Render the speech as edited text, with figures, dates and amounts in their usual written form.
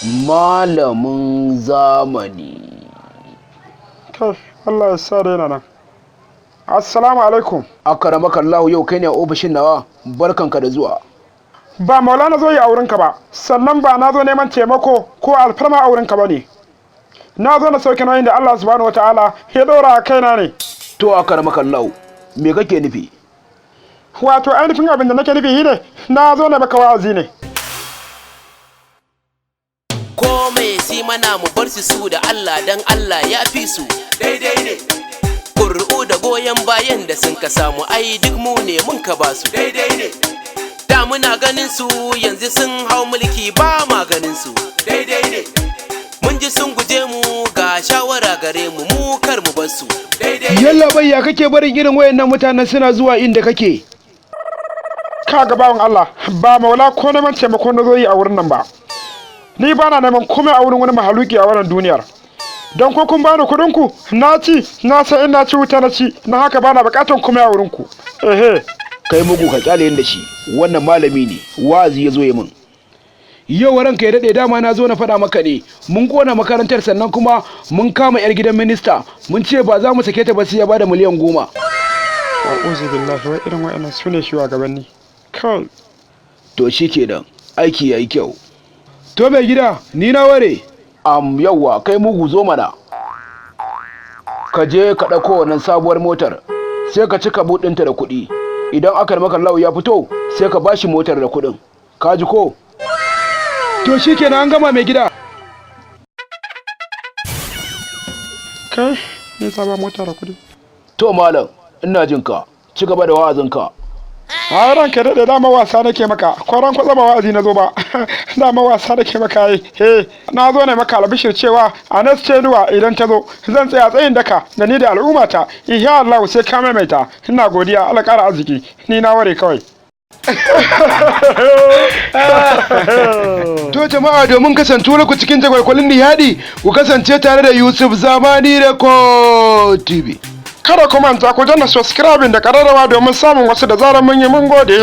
Malamin zamani. Kai, Allah ya sa daina nan. Assalamu alaikum. Akaramakallahu, yau kai ne a ofishin nawa, barkanka da zuwa. Ba maula na zo yi a wurinka ba, sannan ba na zo neman taimako ko alfarma a wurinka ba ne. Na zo na sauke nauyin da Allah subhanahu wataala ya ɗora a kaina ne. To akaramakallahu, me kake nufi? Wato ainihin abin da nake nufi shine na zo na maka wa'azi ne. Ko mai si mana, mu bar su su da Allah, dan Allah ya fi su. Daidai ne. Ƙuri'u da goyon bayan da sun ka samu, ai duk mu ne mun ka ba su. Daidai ne. Da muna ganin su, yanzu sun hau mulki ba ma ganin su. Daidai ne. Mun ji sun guje mu, ga shawara gare mu, mu kar mu bar su. Daidai ne. Yallabai, ya kake barin irin wayannan mutanen suna zuwa inda kake? Ka ga bawan Allah, ba maula ko neman taimako na zo yi a wurin nan ba. Ni ba na neman komai a wurin wani mahaluki a wannan duniyar. Don ko kun bani kuɗin ku na ci, na san in na ci wuta na ci, na haka ba na buƙatar komai a wurin ku. Ehe. Kai mugu, ka kyale da shi, wannan malami ne, wa'azi ya zo ya min. Yau ranka ya daɗe, dama na zo na faɗa maka ne, mun ƙona makarantar, sannan kuma mun kama 'yar gidan minista, mun ce ba za mu sake ta ba sai ya bada miliyan 10. A'udhu billahi, wai irin wa'annan su ne shugabanni. Kai. To shi kenan, aiki yayi kyau. To mai gida, ni na ware. Yawwa, kai mugu, zo mana. Ka je ka ɗauko wannan sabuwar motar, sai ka cika buɗinta da kuɗi. Idan aka maka lau ya fito, sai ka bashi motar da kuɗin. Ka ji ko? To shi kenan, an gama mai gida. Kai, ni ba mota da kuɗi. To malam, ina jin ka. Ci gaba da wa'azinka. A ranka daɗe, dama wasa nake maka, kwaran kwatsa ba wa'azi na zo ba, dama wasa nake maka yi. He, na zo ne maka albishir cewa a nas cenuwa idan ta zo, zan tsaya tsayin daka da ni da al'ummata, insha Allah sai ka maimaita. Ina godiya, Allah ƙara arziki, ni na ware kawai. To jama'a, domin kasantuwar ku cikin jagwalgwalin nihadi, ku kasance tare da Yusuf Zamani Record TV. Kada ku manta ku danna subscribing da ƙararrawa domin samun wasu da zarar mun yi. Mun gode.